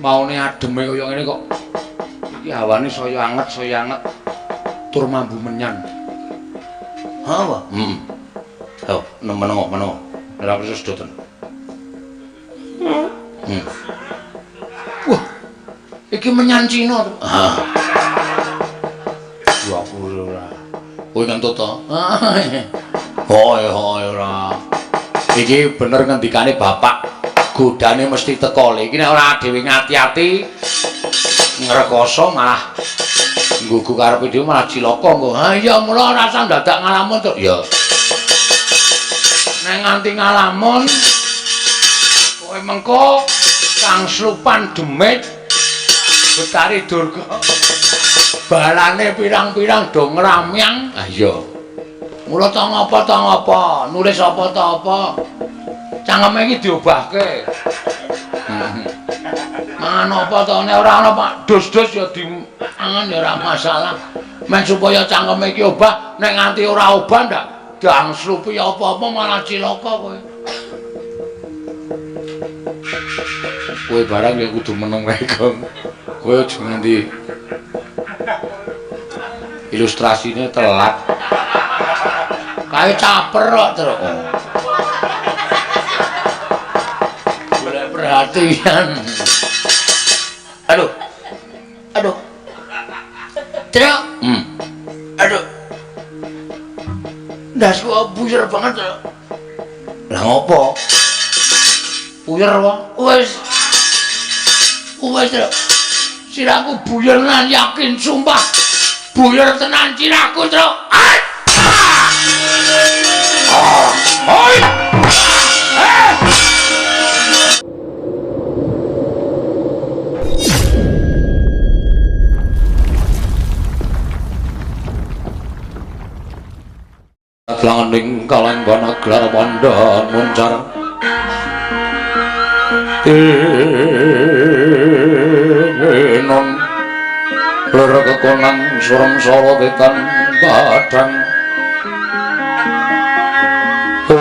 Maune ademe kaya ngene kok. Iki hawane saya anget tur mambu menyan. Ha apa? Heeh. Yo, menengo. Ora perlu sedoten. Wah. Iki menyan Cina to. Ha. Wah, ora. Kowe ngentut to? Hoi hoi ora. Iki bener ngendikane bapak. Godane mesti teko. Iki nek ora dhewe ngati-ati ngrekoso malah nggugu karepe dhewe malah cilaka engko. Ha iya mula ora usah dadak ngalamun to. Ya. Nek nganti ngalamun kowe mengko kang slupan demit Betari Durga balane pirang-pirang do ngramyang. Ha iya. Mula ta ngapa, nulis apa ta apa. Cangkeme iki diobahke. Mangan apa to nek ora ana Pak dus-dus ya dimangan ya ora masalah. Men supaya cangkeme iki obah, nek nganti ora obah ndak dang slupi apa-apa malah cilaka kowe. Kowe barang ya kudu meneng wae, Gong. Kowe aja nganti ilustrasine telat. Kae caper kok, Truk. Golek perhatian. Aduh. Aduh. Truk. Aduh. Ndasku buyer banget, Truk. Lah ngopo? Buyer wae. Wis. Wis, Truk. Sirahku buyer tenan yakin sumpah. Buyer tenan sirahku, Truk. Ah! Oi! Eh! Lanning kalembana gelar pandhan muncar tinon ler kekonang surem soro tetan padang. Om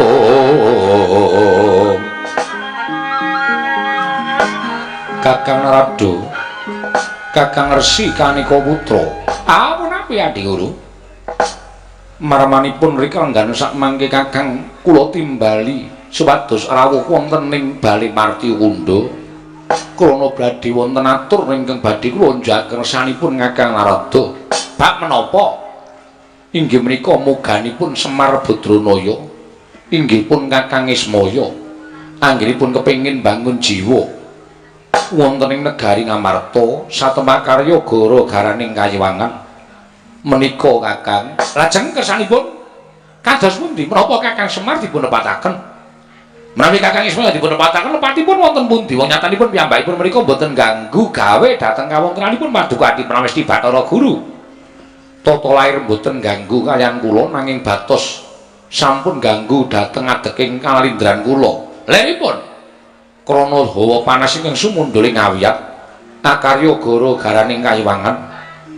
Om Kakang Narada, Kakang Resi Kanika Putra. Ah punapi Adi Guru? Marmanipun rika lenggan sakmangke Kakang kula timbali supados rawuh wonten ing Bale Martiwanda. Krana badhe wonten atur ingkang badhe kula njaken kersanipun Kakang Narada. Bab menapa? Inggih menika moganipun Semar Badranaya, inggih pun Kakang Ismaya. Anggenipun kepengin bangun jiwa wonten ing negari Ngamarta satemah karya gara garaning kayiwangan menika Kakang. Lajeng kersanipun kados pundi menapa Kakang Semar dipunepataken? Menawi Kakang Ismaya dipunepataken lepatipun wonten pundi? Wong nyatanipun piyambakipun menika mboten ganggu gawe dhateng kawontenanipun Paduka Adi Pramesti Bathara Guru. Tata lair mboten ganggu kaliyan kula nanging batos sampun ganggu dhateng adeking kalindran kula. Leripun krana hawa panas ingkang sumundhul ing awiyat akarya gara garaning kayiwangan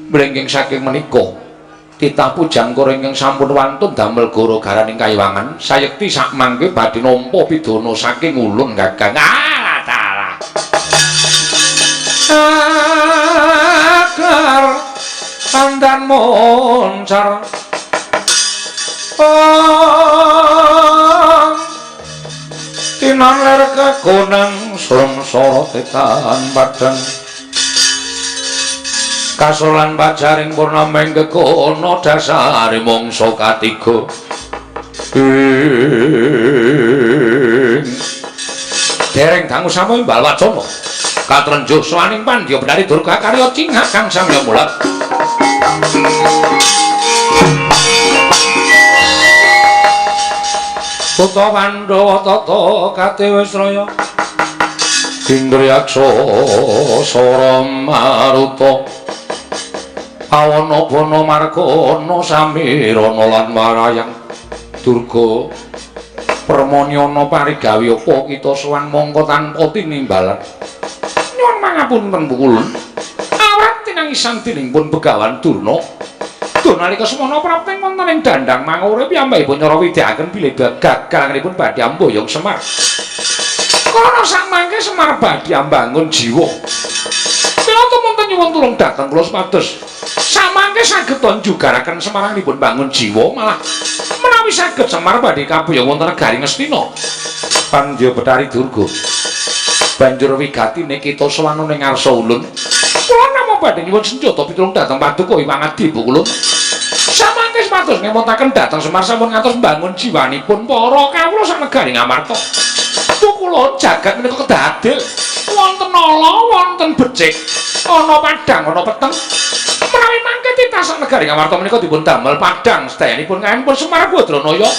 mlengking saking menika titah pujangkara ingkang sampun wantun damel gara garaning kayiwangan sayekti sakmangke badhe nampa pidana saking ulun Kakang. Ah talah agar pandan moncar tinan ler kekonang surem soro tetan padang kasolan pajaring purnameng kekono dasare mangsa katiga dereng dangu samya imbal wacana katrenjuh swaning pandya Betari Durga karya cingak kang samya mulat. Putra Pandhawa tata katiwisraya Indriyaksa sara maruta awana bana margana samirana lan warayang Durga permanyana parigawe apa kita sowan mongko tanpa tinimbalan. Nyuwun pangapunten pukulun awrat tinangisan dening pun Begawan Durna. Duh nalika semana prapting wonten ing dandang mangure piyambakipun nyara widyaken bilih gagal anggenipun badhe amboyong Semar. Karana samangke Semar badhe ambangun jiwa. Mila tumunten nyuwun tulung dhateng kula supados samangke saged njugaraken Semaranipun bangun jiwa malah menawi saged Semar badhe kaboyong wonten negari Ngastina. Pandya Betari Durga. Banjur wigatine kita sowan ning ngarsa ulun. Kula namung badhe nyuwun senjata pitulung dhateng paduka Hyang Adi Bukulun. Samangke supados ngemutaken dhateng Semar sampun ngantos mbangun jiwanipun para kawula sak negari Ngamarta. Pukulun jagat menika kedah adil. Wonten ala, wonten becik, ana padhang, ana peteng. Menawi mangke titah sak negari Ngamarta menika dipun damel padhang sedayanipun kaenipun Semar Badranaya.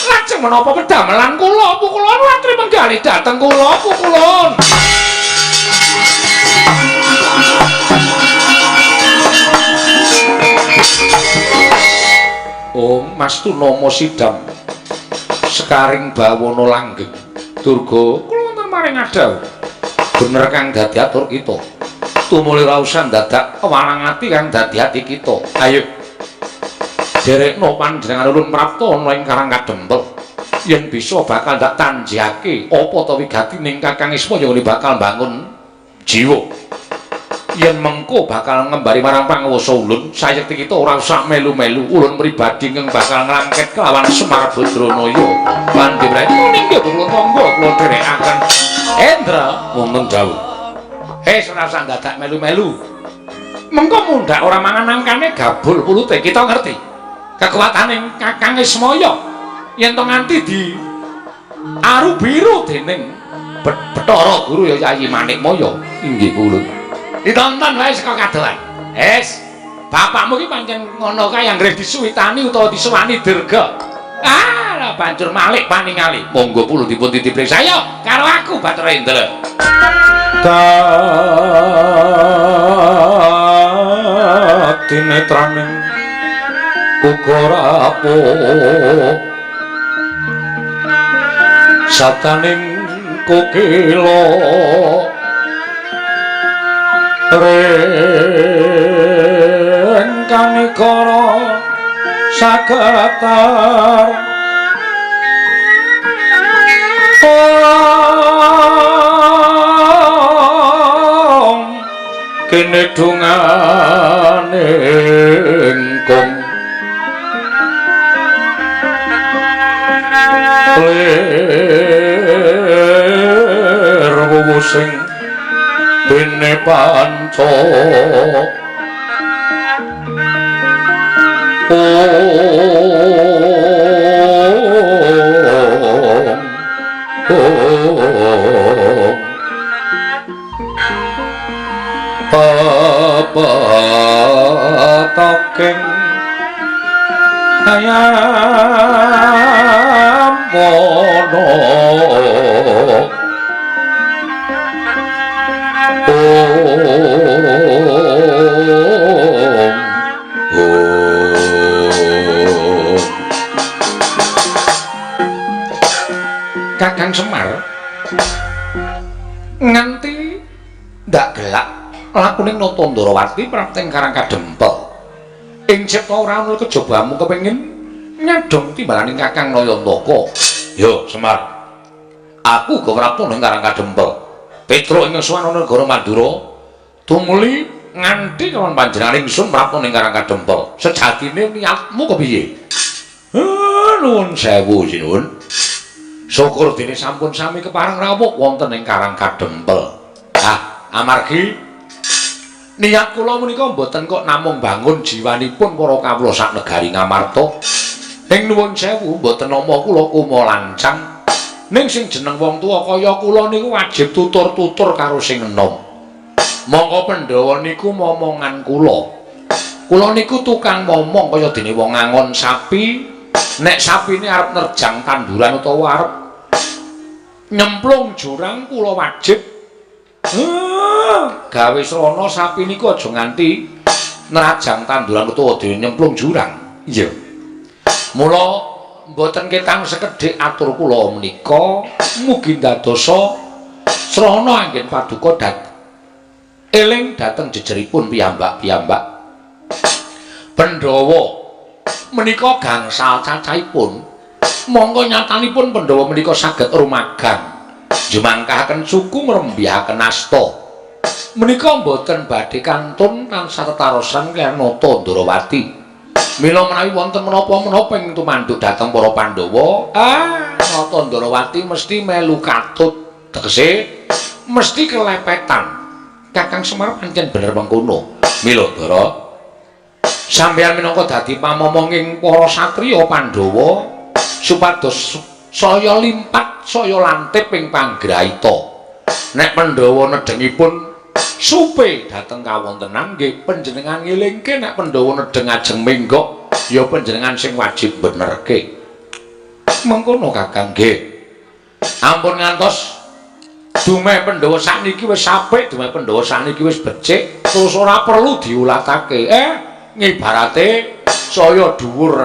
Lajeng menapa pedamelan kula Pukulun watri menggalih dhateng kula Pukulun. Om Mas Tunama Sidam sekaring bawana langgeng. Durga kula wonten maring adhawuh. Bener kang dadi atur kita. Tumuli raosan dadak walang ati kang dadi ati kita. Ayo derekno panjenengan ulun prapta ana ing Karang Kadempel. Yen bisa bakal ndak tanjihake apa ta wigatining Kakang Ismaya ngene bakal bangun jiwa. Yen mengko bakal ngembari marang panguwasa ulun, sayekti kita ora usah melu-melu. Ulun pribadi ingkang bakal nglangket kelawan Semar Badranaya. Pandhe inggih kula monggo kula dherekaken. Endra wonten dawuh. Ora usah dadak melu-melu. Mengko mundhak ora mangan angkane gabul pulute kita ngerti. Kekuatane Kakang Ismaya yen to nganti di aru biru dening Bathara Guru ya Yayi Manikmaya. Inggih kula. Ditonton wae saka kadohan. Wis, bapakmu ki pancen ngono kae anggere disuwitani utawa disuwani Durga. Ah, lah banjur malik paningali. Monggo pulun dipun titip saya karo aku Bathara Indra. Dadi netraning uga rapuh sataning kokila ring kanikara saketar kene dungane engkong lir wuwu sing dene panca pepetaking ayam mono Kakang Semar nganti ndak gelak lakuning nata Ndorowati prapting Karang Kadempel. Ing cipta ora ana kejabamu kepengin nyadong timbalaning Kakang Nayantaka. Yo Semar, aku uga prapta ning Karang Kadempel. Petruk ing sowan negara Madura tumuli nganti kawan panjenengan ingsun prapta ning Karang Kadempel. Sejatine niatmu kepiye? Nuwun sewu sinuwun. Syukur dene sampun sami kepareng rawuh wonten ing Karang Kadempel. Ah, amargi niat kula menika mboten kok namung bangun jiwanipun para kawula sak negari Ngamarta. Ing nuwun sewu mboten nampa kula kuma lancang. Ning sing jeneng wong tuwa kaya kula niku wajib tutur-tutur karo sing enom. Mongko Pandhawa niku momongan kula. Kula niku tukang momong kaya dene wong ngangon sapi. Nek sapine arep nerjang tanduran utawa arep nyemplung jurang kula wajib gawe srana sapi niku aja nganti nerajang tanduran utawa dene nyemplung jurang. Iya. Mula mboten ketang sekedhik atur kula menika mugi ndadosa srana anggen paduka eling dhateng jejeripun piyambak-piyambak. Pandhawa menika gangsal cacahipun. Mongko nyatanipun Pandhawa menika saged rumagang jumangkahaken suku ngrembyahaken asta. Menika mboten badhe kantun tansah tetarosan kaliyan Nata Ndrawati. Mila menawi wonten menapa-menapa ing tumanduk dhateng para Pandhawa, Nata Ndrawati mesti melu katut, tegese mesti kelepetan. Kakang Semar pancen bener mengkono. Mila Ndara, sampeyan minangka dadi pamomonging para satriya Pandhawa supados saya limpat, saya lantip ing panggraita. Nek Pandhawa nedhengipun supe dhateng kawontenan nggih panjenengan ngelingke, nek Pandhawa nedheng ajeng menggok ya panjenengan sing wajib benerke. Mengkono Kakang nggih. Ampun ngantos dumeh Pandhawa sakniki wis apik, dumeh Pandhawa sakniki wis becik, terus ora perlu diulatake. Ngibarate saya dhuwur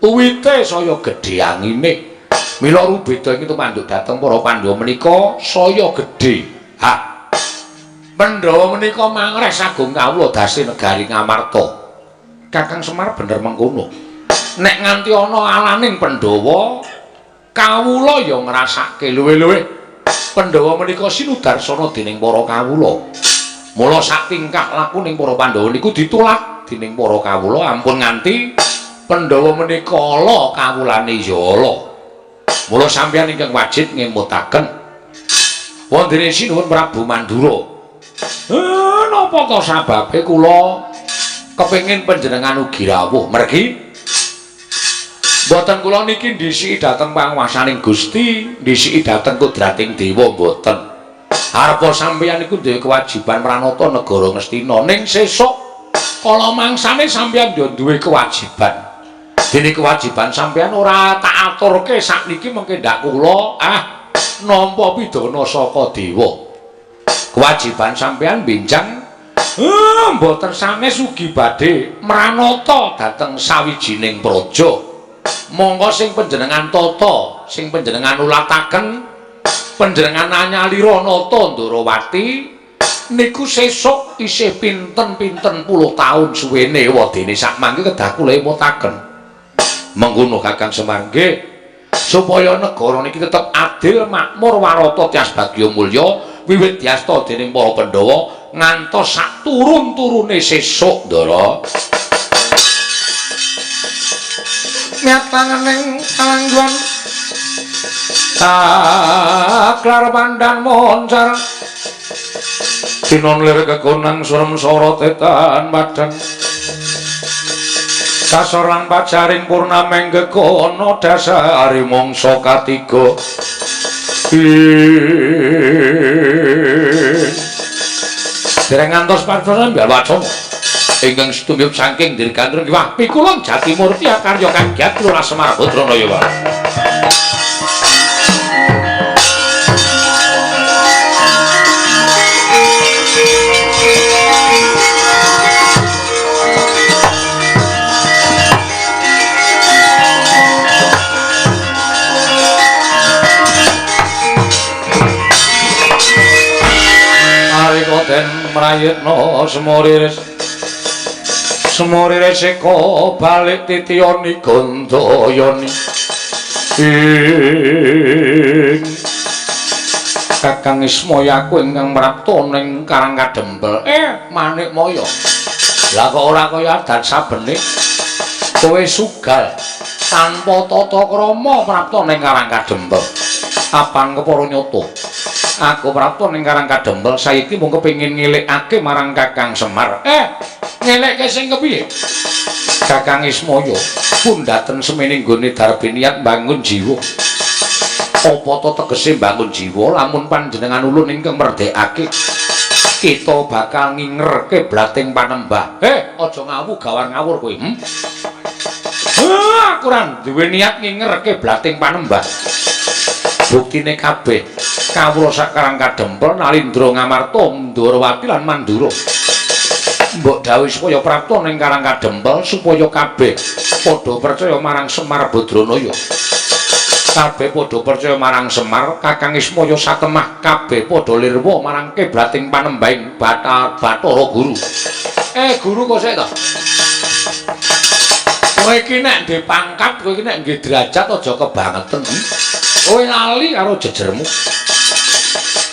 uwite, saya gedhe angine. Mila rubeda iki tumanduk dhateng para Pandhawa menika saya gedhe. Ha. Pandhawa menika mangreh sagung kawula dasi negari Ngamarta. Kakang Semar bener mengkono. Nek nganti ana alaning Pandhawa, kawula ya ngrasake luwih-luwih Pandhawa menika sinudarsana dening para kawula. Mula sak tingkah lakuning para Pandhawa niku ditulak dening para kawula, ampun nganti Pandhawa menika ala kawulane ya ala. Mula sampeyan ingkang wajib ngemutaken wondene sinuwun Prabu Mandura. Napa to sababe kula kepengin panjenengan ugi rawuh? Mergi mboten kula niki ndhisiki dhateng panguwasaning Gusti, ndhisiki dhateng kudrating dewa mboten. Arepa sampeyan niku duwe kewajiban mranata negara Ngastina, ning sesuk kala mangsane sampeyan yo duwe kewajiban. Dene kewajiban sampeyan ora tak aturke sakniki mengke ndak kula nampa pidana saka dewa. Kewajiban sampeyan benjang mboten sanes ugi badhe mranata dhateng sawijining praja. Monggo sing panjenengan tata, sing panjenengan ulataken, panjenengan anyalira Nata Ndrawati niku sesuk isih pinten-pinten puluh taun suwene wadene sakmangke kedah kula emutaken. Mengkono Kakang Semar nggih, supaya negara niki tetep adil, makmur, warata, tias bagya mulya wiwit diasta dening para Pandhawa ngantos sak turun-turune sesuk, Ndara. Nyatangening kalangguan taklar pandang moncar tinon lir kekonang surem sorot etan padang kasor lan pajaring purnameng gegono dasari mangsa katiga. Dereng ngantos partosan biar wacana ingkang setumiyup saking Dirgantara Kiwah Pikulun Jatimurti akarya kagiat Lurah Semar Badranaya. Arika den mrayitna semuriris semuriris eka balik titiyani gandayani ing Kakang Ismaya aku ingkang mrapta ning Karang Kadempel. Manikmaya. Lah kok ora kaya adat sabene kowe sugal tanpa tata krama prapta ning Karang Kadempel. Apan kepara nyata? Aku prapta ning Karang Kadempel saiki mung kepengin ngelikake marang Kakang Semar. Ngelekke sing kepiye? Kakang Ismaya pundhaten semene nggone darbe niat mbangun jiwa. Apa to tegese mbangun jiwa lamun panjenengan ulun ingkang merdekake kita bakal ngingerke blating panembah. Aja ngawu gawar ngawur kowe. Aku ora duwe niat ngingerke blating panembah. Buktine kabeh kawula sak Karang Kadempel Nalindra Ngamarta Ndrawati lan Mandura. Mbok dawuh supaya prapta ning Karang Kadempel supaya kabeh padha percaya marang Semar Badranaya. Kabeh padha percaya marang Semar, Kakang Ismaya satemah kabeh padha lirwa marang kiblating panembahing Bathara Guru. Guru kok sik to? Kowe iki nek ndek pangkat, kowe iki nek nggih derajat aja kebangeten. Kowe lali karo jejermu.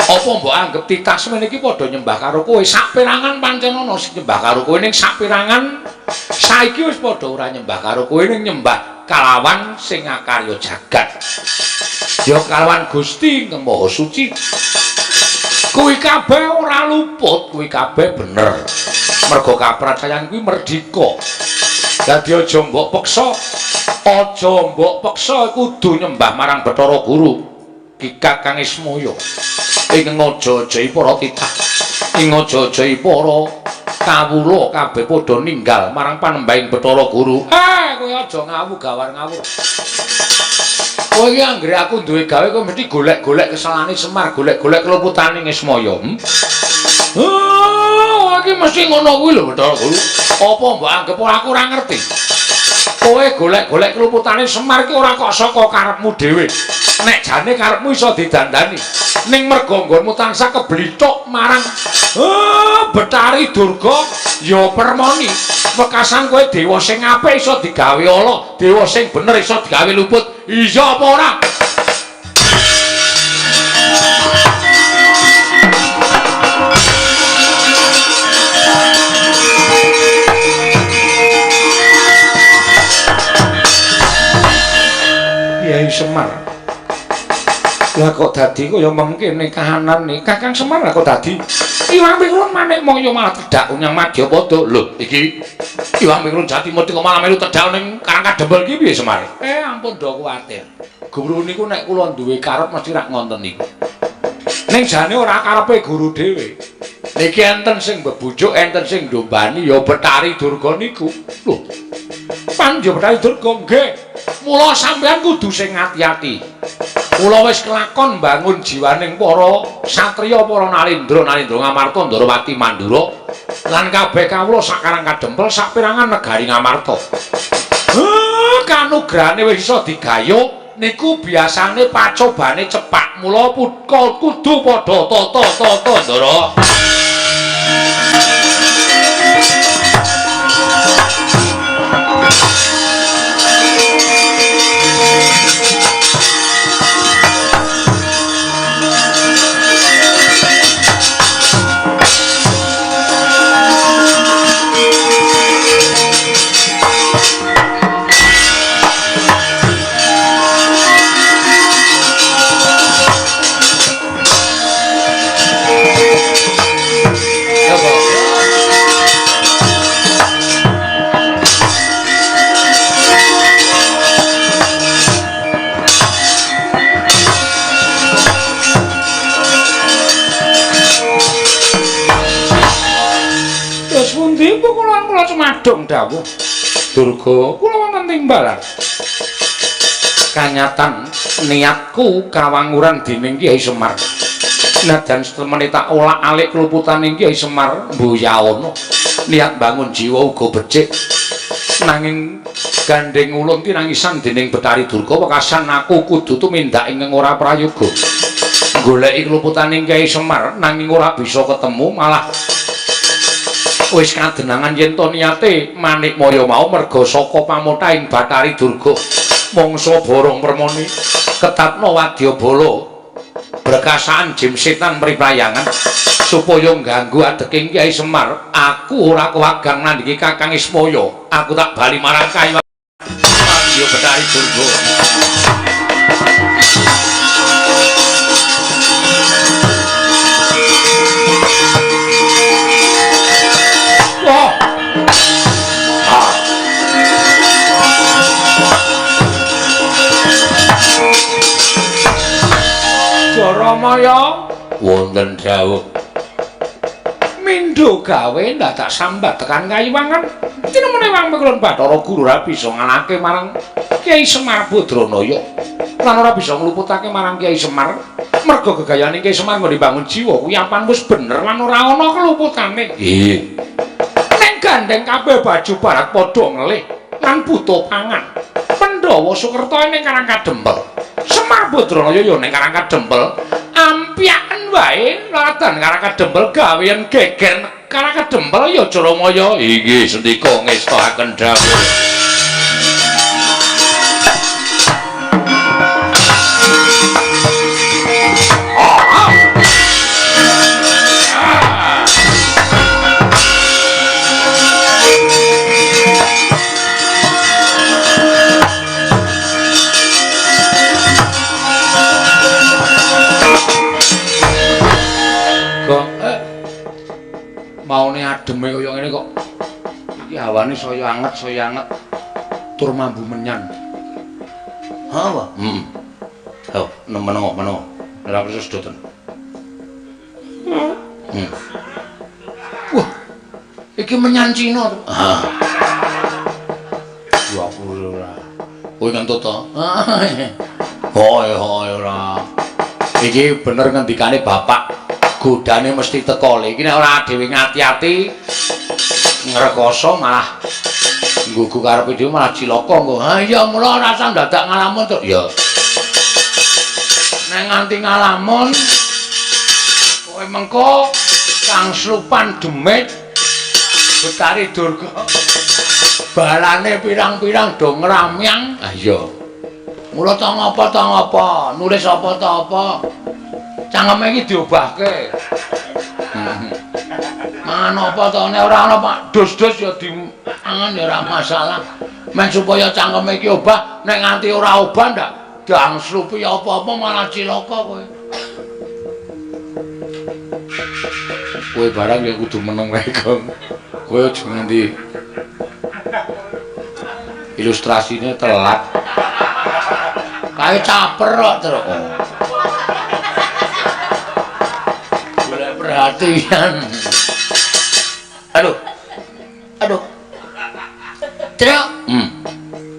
Apa mbok anggep titah semene iki padha nyembah karo kowe? Saperangan pancen ana sing nyembah karo kowe, ning saperangan saiki wis padha ora nyembah karo kowe, ning nyembah kalawan sing ngakarya jagat. Ya kalawan Gusti ingkang Maha Suci. Kuwi kabeh ora luput, kuwi kabeh bener. Mergo kapracayan kuwi merdika. Dadi aja mbok peksa, aja mbok peksa kudu nyembah marang Bathara Guru Ki Kakang Ismaya. Ing ngaja-ajahi para titah, ing ngaja-ajahi para kawula kabeh padha ninggal marang panembahing Bathara Guru. Kowe aja ngawu gawar ngawur. Kowe iki anggere aku duwe gawe kowe mesti golek-golek kesalahane Semar, golek-golek keluputane Ismaya. Oh, iki mesti ngono kuwi lho Bathara Guru. Apa mbok anggep aku ora ngerti? Kowe golek-golek keluputane Semar iki ora kok saka karepmu dhewe. Nek jane karepmu iso didandani. Ning merga nggonmu tansah keblithuk marang Bathari Durga ya permoni. Wekasan kowe dewa sing apik iso digawe ala, dewa sing bener iso digawe luput. Iya apa ora? Kyai Semar. Lah kok dadi kaya mengkene kahanane Kakang Semar lah kok dadi Iwang Pikulun Manik Maya malah tedhak nyang Madyapada. Lho iki Iwang Pikulun Jatimurti kok malah melu tedhak ning Karang Kadempel iki piye Semar? Ampun do kuwatir. Guru niku nek kula duwe karep mesti rak ngonten niku. Ning jane ora karepe guru dhewe. Niki enten sing bebujuk, enten sing ndombani ya Bathari Durga niku. Lho. Panjo Bathari Durga nggih. Mula sampeyan kudu sing ati-ati. Kula wis kelakon mbangun jiwaning para satriya, para nalindra, nalindra Ngamarta, Ndarawati Mandura lan kabeh kawula sak Karang Kadempel saperangan negari Ngamarta. Kanugrahane wis iso digayuh niku biasane pacobane cepak. Mula kudu padha tata-tata, Ndara. Cumadung dawuh Durga kula wonten timbalan. Kanyatan niatku kawanguran dening Kyai Semar. Najan setemene tak olak-alik keluputane Kyai Semar mbuyaana. Niat bangun jiwa uga becik. Nanging gandeng ulun tinangisan dening Bathari Durga wekasan aku kudu tumindak ingkang ora prayoga. Goleki keluputane Kyai Semar nanging ora bisa ketemu, malah wis kadenangan yen to niate Manik Maya mau merga saka pamothahing Bathari Durga mangsa borong permoni ketatna wadyabala brekasaan jim setan mriprayangan supaya ngganggu adeking Kyai Semar. Aku ora kewagang nandhingi Kakang Ismaya, aku tak bali marang Kaiwan Bathari Durga. Jaramaya wonten dawuh mindho gawe ndadak sambat tekan Kayiwangan. Tinemune Wang Pikulun Bathara Guru ora bisa ngalahke marang Kyai Semar Badranaya lan ora bisa ngluputake marang Kyai Semar merga gegayane Kyai Semar nggo dibangun jiwa kuwi apan wis bener lan ora ana keluputane. Nggih. Ning gandeng kabeh baju barat padha ngelih lan buta pangan. Pandhawa Sukerta ning Karang Kadempel, Semar Badranaya ya ning Karang Kadempel, ampyaken wae laladan Karang Kadempel gawean geger Karang Kadempel ya Jaramaya. Inggih sendika ngestokaken dawuh. Hawane saya anget tur mambu menyan. Ha apa? Heeh. Oh, menengo, menengo. Ora perlu sedoten. Wah. Iki menyan Cina to. Ah. Wah, ora. Kowe ngentut to? Hoi hoi ora. Iki bener ngendikane bapak. Godane mesti teko. Iki nek ora dhewe ngati-ati ngrekoso malah nggugu karepe dhewe malah cilaka engko. Ha iya mula ora usah dadak ngalamun to. Ya. Nek nganti ngalamun kowe mengko kang slupan demit Betari Durga balane pirang-pirang do ngramyang. Ah iya. Mula ta ngapa, nulis apa ta apa. Cangkeme iki diobahke. Mangan apa ta nek ora ana Pak dus-dus ya dimangan ya ora masalah. Men supaya cangkeme iki obah, nek nganti ora obah ndak dangslupi apa-apa malah cilaka kowe. Kowe barang ya kudu meneng wae, Gong. Kowe aja nganti ilustrasine telat. Kae caper kok, Truk. Golek perhatian. Aduh. Aduh. Truk.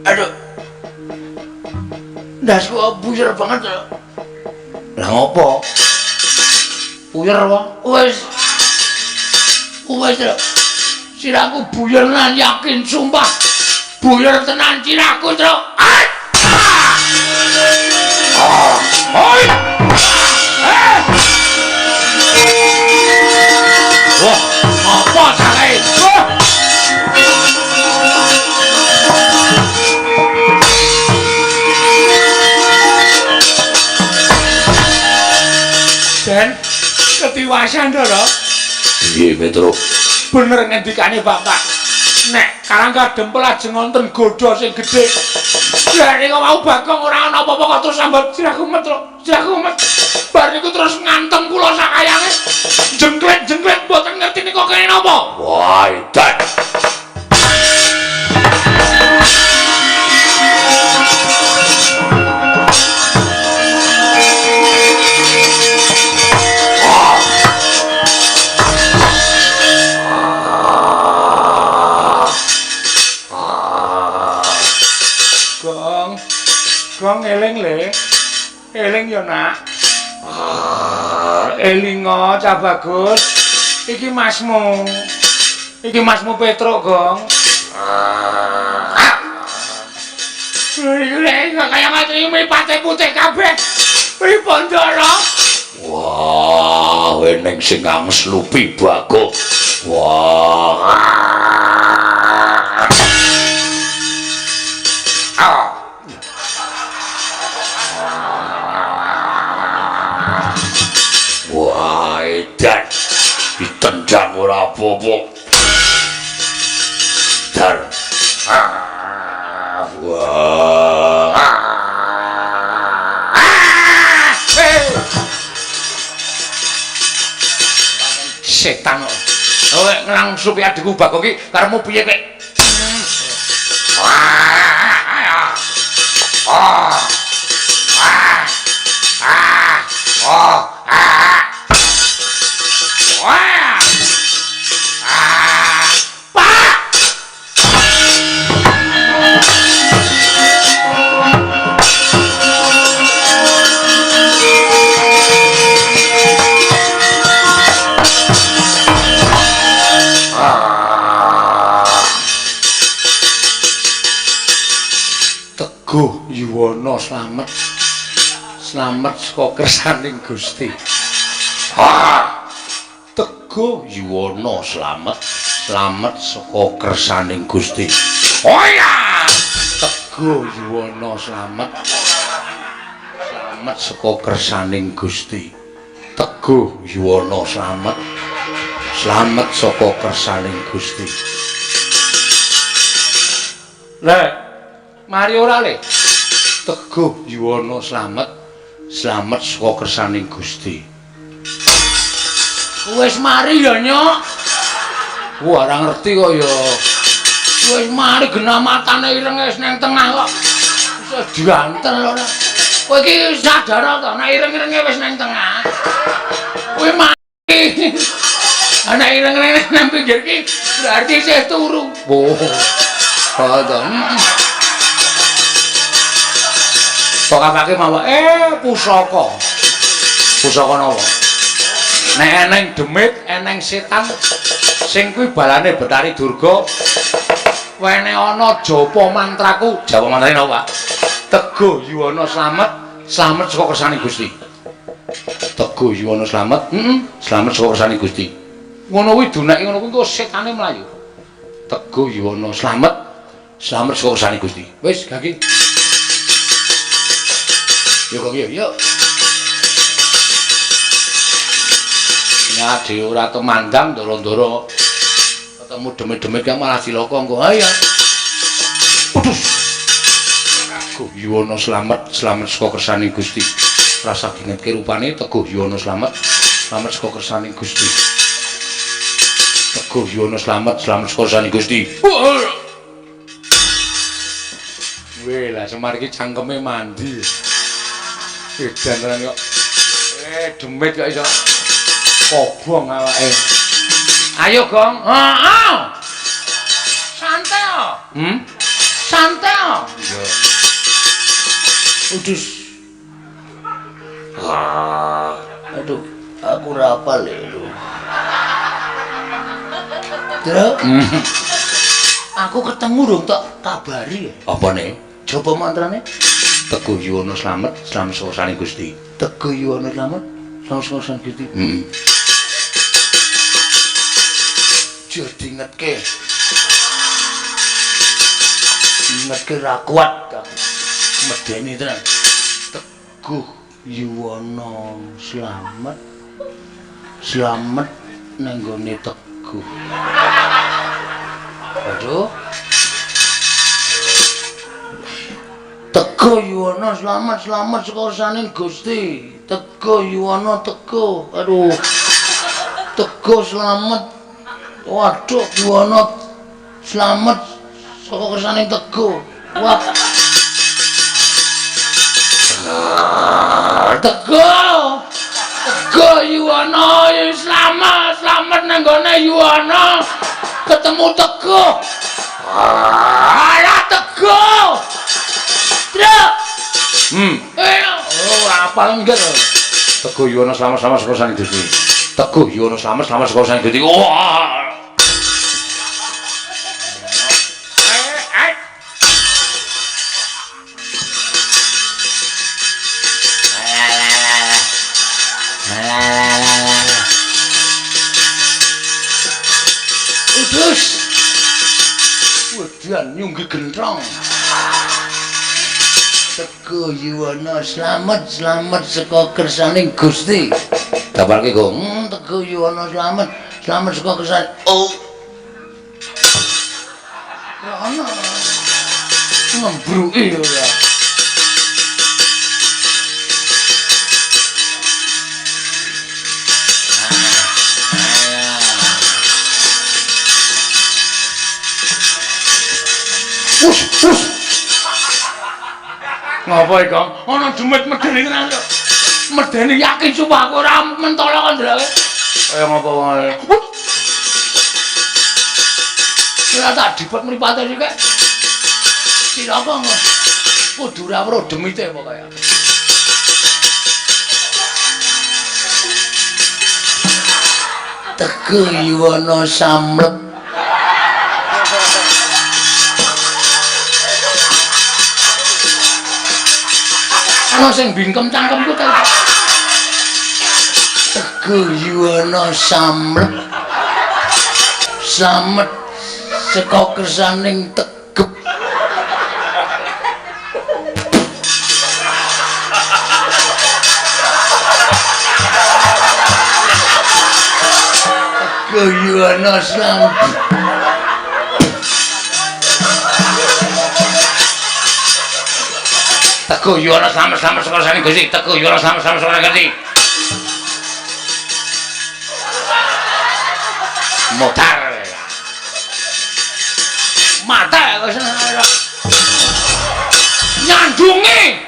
Aduh. Ndasku buyer banget, Truk. Lah ngopo? Buyer wae. Wis. Wis, Truk. Sirahku buyer tenan yakin sumpah. Buyer tenan sirahku, Truk. Oi! Wah, apa carae? Wah! Den, ketiwasan to, lho. Piye, Petruk? Bener ngendikane bapak. Nek Karangga Dempel ajeng wonten godha sing gedhe. Lah nek mau Bagong ora ana apa-apa kok terus sambat sirahku met, Truk. Sirahku met. Bar niku terus ngantem kula sakayange. Jengklet-jengklet mboten ngerti niku kene napa. Wah, edan. Gong eling le. Eling ya, Nak. Elingo cah bagus. Iki masmu. Iki masmu Petruk, Gong. Iki lek kaya ngatri mripate putih kabeh. Pripun, Ndara? Wah, eneng sing angslupi Bagong. Wah. Wah, edan. Ditendang ora apa-apa. Dar. Wah. Setan kok. Kowe nglangsupi adikku Bagong iki karepmu piye kowe? Teguh Yuwana slamet. Slamet saka kersaning Gusti. Teguh Yuwana slamet. Slamet saka kersaning Gusti. Oh iya. Teguh Yuwana slamet. Slamet saka kersaning Gusti. Teguh Yuwana slamet. Slamet saka kersaning Gusti. Lek, mari ora le? Teguh Yuwana slamet. Slamet saka kersaning Gusti. Wis mari ya, Nyok. Wah, ora ngerti kok ya. Wis mari genah matane ireng wis nang tengah kok. Wis diantel ora. Kowe iki sadar to nek ireng-irenge wis nang tengah. Kowe mari. Ana ireng-irenge nang pinggir iki berarti isih turu. Oh. Ha to. Kok kapake mawa pusaka. Pusaka napa? Nek eneng demit, eneng setan sing kuwi balane Betari Durga. Wene ana japa mantraku. Japa mantrane napa, Pak? Teguh Yuwana slamet, slamet saka kersane Gusti. Teguh Yuwana slamet, slamet saka kersane Gusti. Ngono kuwi duneke ngono kuwi engko setane mlayu. Teguh Yuwana slamet, slamet saka kersane Gusti. Wis, gagi. Yo kok yo. Ya dhewe ora temandang ndoro-ndoro ketemu demit-demit kang malah cilaka engko. Ha iya. Waduh. Teguh Yuwana slamet, slamet saka kersane Gusti. Rasa dingetke rupane Teguh Yuwana slamet, slamet saka kersane Gusti. Teguh Yuwana slamet, slamet saka kersane Gusti. Weh, lah Semar iki cangkeme mandi. Edan tenan kok. Demit kok iso kobong awake. Ayo, Gong. Heeh. Santai. Santai. Iya. Udus. Aduh, aku ora hafal lho. Truk. Aku ketemu rung tak kabari. Apane? Japa mantrane? Teguh Yuwana slamet, slamet saka kersane Gusti. Teguh Yuwana slamet, slamet saka kersane Gusti. Heeh. Jur dingetke. Dingetke ra kuat aku. Medeni tenan. Teguh Yuwana slamet. Slamet nang nggone Teguh. Aduh. Teguh Yuwana slamet, slamet saka kersane Gusti. Teguh Yuwana teguh. Aduh. Teguh slamet. Waduh, Yuwana slamet saka kersane Teguh. Wah. Teguh. Teguh Yuwana slamet, slamet nang nggone Yuwana. Ketemu Teguh. Alah Teguh. Truk. Oh, apal enggak. Teguh Yuwana slamet, slamet saka kersane Gusti. Teguh Yuwana slamet, slamet saka kersane Gusti. Wah. Udus. Wedan nyunggi gentrong. Teguh Yuwana slamet, slamet saka kersane Gusti. Daparke, Gong. Teguh Yuwana slamet, slamet saka kersane. Oh. Ora ana. Ngembruki ora. Wus, wus. Ngapa iki, Kang? Ana demit medeni tenan kok. Medeni yakin sumpah aku ora mentolo kok ndelok. Kaya ngapa wae. Ora tak dipet mripate iki. Cilaka kok. Kudu ora weruh demite pokoke. Teguh Yuwana samlep. Ana sing bingkem cangkemku ta. Teguh Yuwana samlep. Slamet saka kersaning Tegep. Teguh Yuwana slamet. Teguh Yuwana slamet, slamet saka kersane Gusti. Teguh Yuwana slamet, slamet saka kersane Gusti. Motar. Mate wis nyandungi.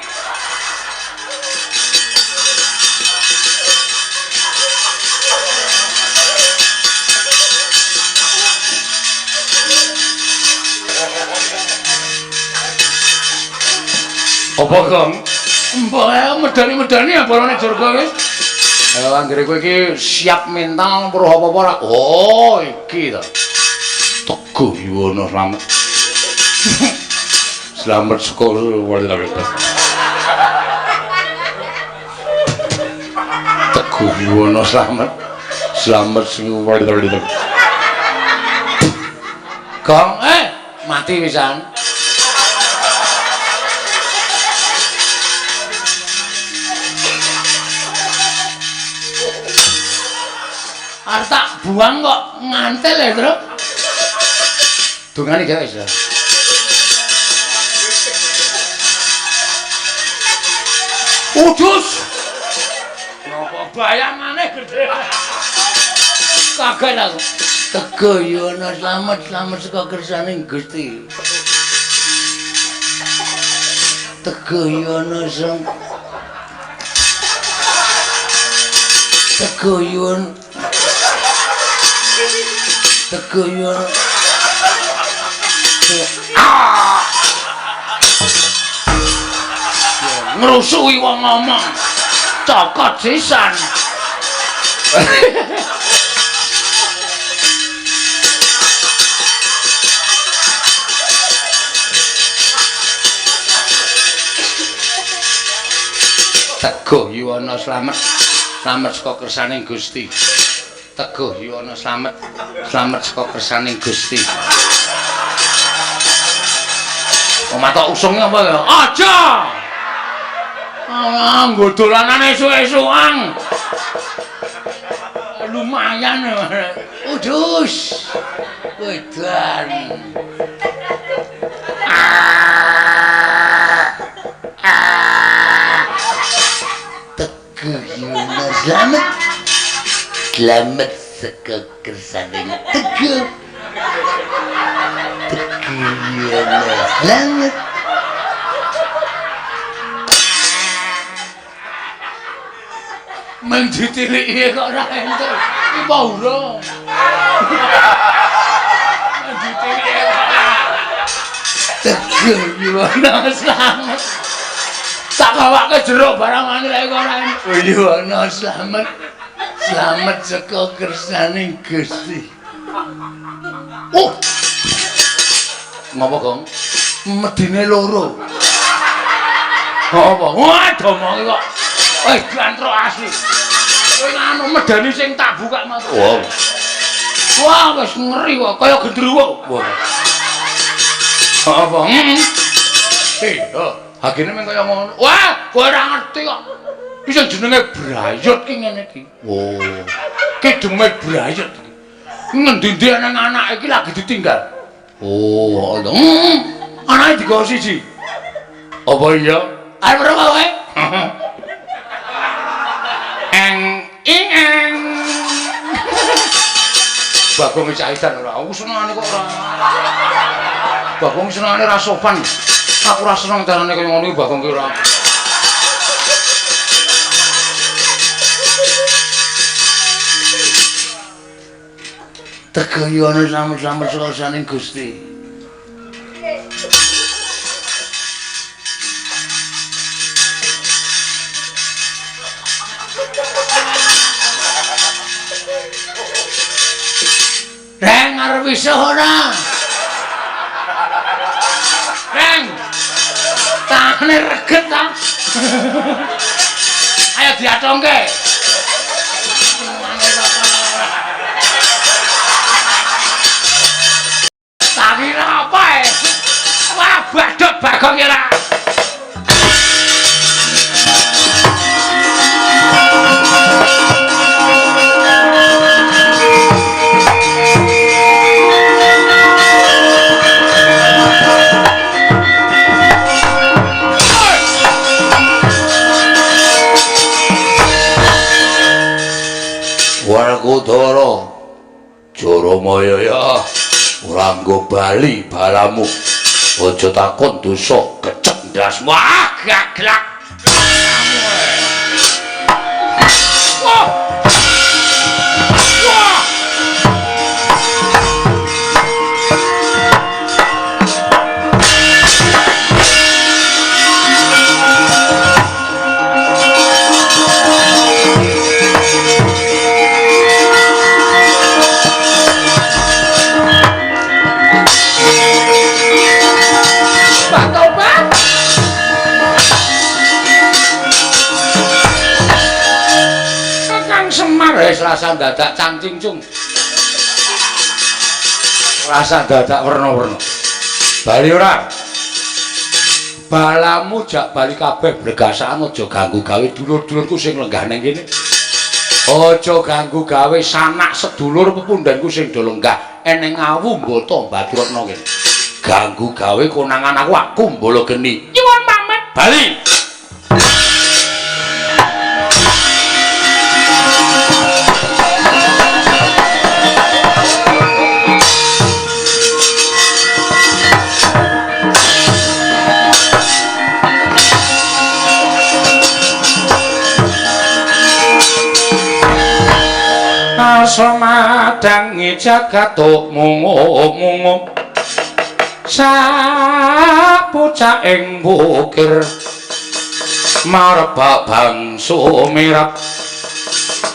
Apa, Gong? Mbok medani-medani ya bolone Durga wis. Anggere kowe iki siap mental weruh apa-apa ora? Oh, iki to. Teguh Yuwana slamet. Slamet saka Teguh Yuwana slamet. Slamet sing Gong, mati pisan. Arep tak buang kok ngantel ya, Truk. Dungane gawe wis. Udus. Napa bayangane gedhe. Kaget aku. Teguh Yuwana slamet, slamet saka kersane Gusti. Teguh Yuwana slamet. Teguh Yuwana. Teguh Yuwana. Ngrusuhi wong ngomong. Cokot sisan. Teguh Yuwana slamet, slamet saka kersane Gusti. Teguh Yuwana slamet, slamet saka kersane Gusti. Omah tok usung apa ya? Aja. Ah, nggo dolanane esuk-esukan. Lumayan. Udus. Wedan. Teguh Yuwana slamet. Slamet saka kersane Teguh. Teguh Yuwana slamet. Meng ditiliki kok ora entuk. Iki apa ora? Meng ditiliki kok. Teguh Yuwana slamet. Tak gawake jeruk barang maneh lek kok ora entuk. Yuwana slamet. Slamet saka kersane Gusti. Ngopo, Gong? Medine loro. Apa? Wah, domongi kok. Wis gantrok asli. Kowe nganu medeni sing tak buka mata. Wow. Wah, wis ngeri kok kaya gendruwo. Wah. Apa? Hagene meng kaya ngono. Wah, kowe ora ngerti kok. Iki sing jenenge brayot ki ngene iki. Oh. Ki demit brayot iki. Ngendi-endi nang anake iki lagi ditinggal. Oh, ngono. Anake digawa siji. Apa iya? Arep ora kowe? Eng ing eng. Bagong caitan ora. Aku senengane kok ora. Bagong senengane ra sopan. Aku ora seneng carane kaya ngono iki Bagong ki ora. Teguh Yuwana slamet-slamet saka Gusti. Reng arep iso ora? Reng. Tangane reget ta. Ayo diatongke. Tak kira apa e? Wah, badhot Bagong ora. Werkudara Jaramaya ya. Ora nggo bali balamu. Aja takon dosa kecek ndasmu. Ah, gaglak. Wah. Wah. Rasa dadak cancing cung. Rasa dadak werna-werna. Bali ora? Balamu jak bali kabeh blegasan aja ganggu gawe dulur-dulurku sing lenggah ning kene. Aja ganggu gawe sanak sedulur pepundhenku sing do lenggah eneng awu mbata Baturetna kene. Ganggu gawe konangan aku aku mbala geni. Nyuwun pamit. Bali. Semadangi jagat mungu-mungu sapucaking bukir marebak bangsu mirap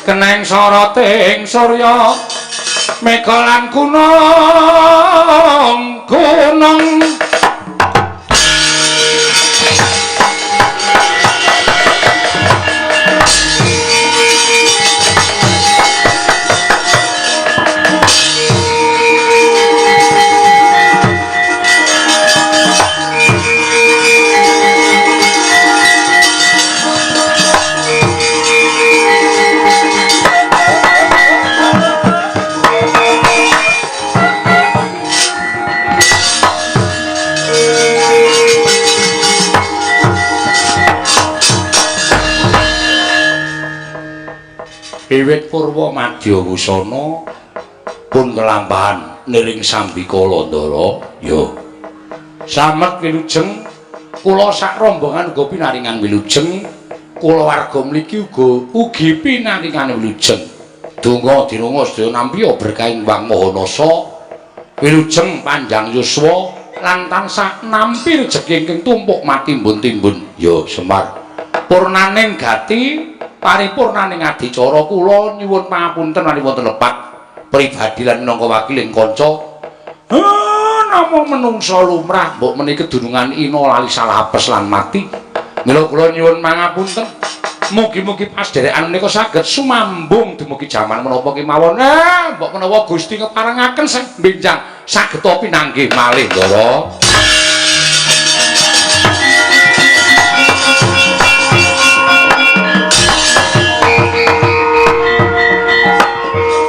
keneng soroting surya mega lan gunung gunung. Wiwit purwa madya wusana pun kelampahan niring sambikala ndara. Ya. Slamet wilujeng kula sak rombongan uga pinaringan wilujeng, kulawarga mliki uga ugi pinaringan wilujeng. Donga dinonga sedaya nampiya berkahing Wang Maha Nasa, wilujeng panjang yuswa lan tansah nampi rejeki ingkang tumpuk matimbun-timbun. Ya Semar. Purnaning gati paripurnaning adicara kula nyuwun pangapunten menawi wonten lepat pribadi lan minangka wakiling kanca. Namung menungsa lumrah mbok menika kedunungan ina lali salah apes lan mati. Mila kula nyuwun pangapunten. Mugi-mugi pasdherekan menika saged sumambung dumugi jaman menapa kemawon. Mbok menawa Gusti ngeparengaken sing benjang saged pinanggih malih, Ndara.